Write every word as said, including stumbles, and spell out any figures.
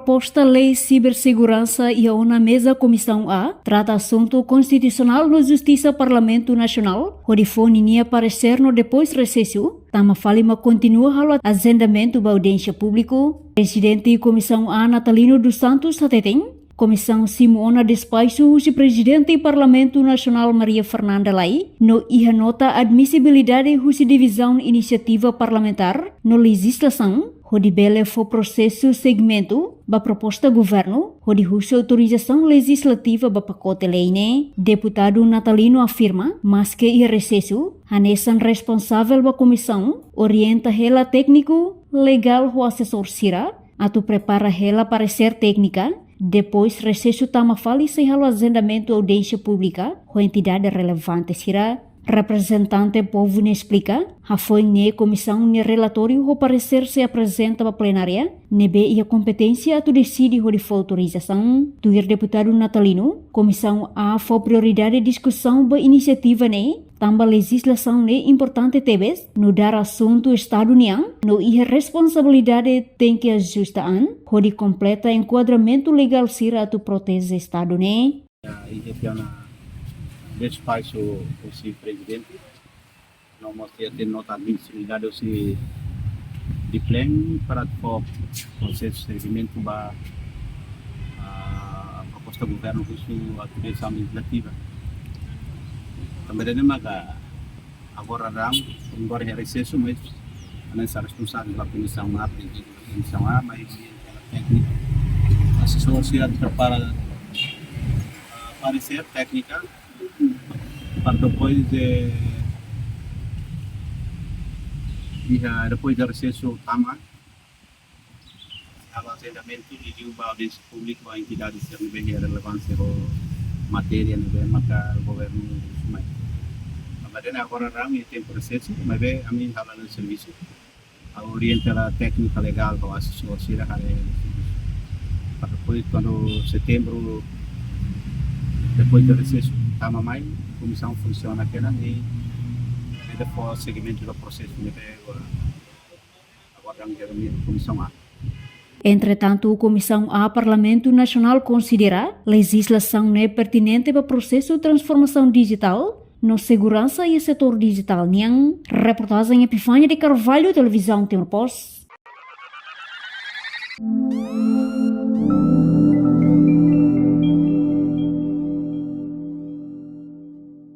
Proposta lei siberseguransa iha ona meza Komisaun A trata asuntu konstitusionál no justisa Parlamentu Nasionál, hodi fó ninia paresér no depois resesu, tama fali mak kontinua halo ajendamentu ba audiénsia públiku. Prezidente Komisaun A Natalino dos Santos hateten, komisaun simu ona despaxu husi Prezidente Parlamentu Nasionál Maria Fernanda Lay, no iha nota admisibilidade husi Divizaun Inisiativa Parlamentár no Lejizlasaun, hodi bele fó prosesu segmentu ba proposta governu, hodi husu autorizasaun lejizlativa ba pakote lei ne'e. Deputadu Natalino afirma, maske iha resesu, hanesan responsavel ba komisaun, orienta hela tékniku, legál ho asesór sira atu prepara hela paresér téknika, depois resesu tama fali sei halo ajendamentu audiénsia públika ho entidade relevante sira. Reprezentante povu ne'e esplika, hafoin ne'e komisaun nia relatóriu ho paresér sei aprezenta ba plenária, ne'ebé iha kompeténsia atu deside hodi fó autorizasaun. Tuir deputadu Natalino, Komisaun A fó prioridade diskusaun ba inisiativa ne'e, tanba lejizlasaun ne'e importante tebes, nu'udar asuntu Estadu nian, no iha responsabilidade tenke ajusta an, hodi kompleta enkuadramentu legál sira atu proteje Estadu ne'e. Ya, iha tiha ona despaxu husi Prezidente, no mós iha tiha ona nota admisibilidade husi Diplen para fó prosesu segmentu ba, ah, proposta governu husi autorizasaun lejizlativa. Tanba ne'e maka agora daudaun, agora iha resesu, mas hanesan responsavel ba Komisaun A, Prezidente Komisaun A, mas tékniku, asesór sira prepara, ah, paresér téknika para depois de, iha, depois de resesu tama, halo ajendamentu liuliu ba audiénsia públika ho entidade sira ne'ebé iha relevánsia ho matéria ne'ebé maka governu mai. Tanba ne'e agora daudaun iha tempu resesu, maibé ami hala'o ona servisu. Ha'u orienta hela tékniku, legál ho asesór sira haree servisu. Para depois, kuandu setembru, depois de resesu tama mai, komisaun funsiona kena i bele fó segmentu ba prosesu ne'ebé agora daudaun iha reuniaun Komisaun A. Entretantu, Komisaun A Parlamentu Nasionál konsidera lejizlasaun ne'e pertinente ba prosesu transformasaun dijitál no seguransa iha setór dijitál nian. Reportajen Epifania de Carvalho, Televizaun Timor Post.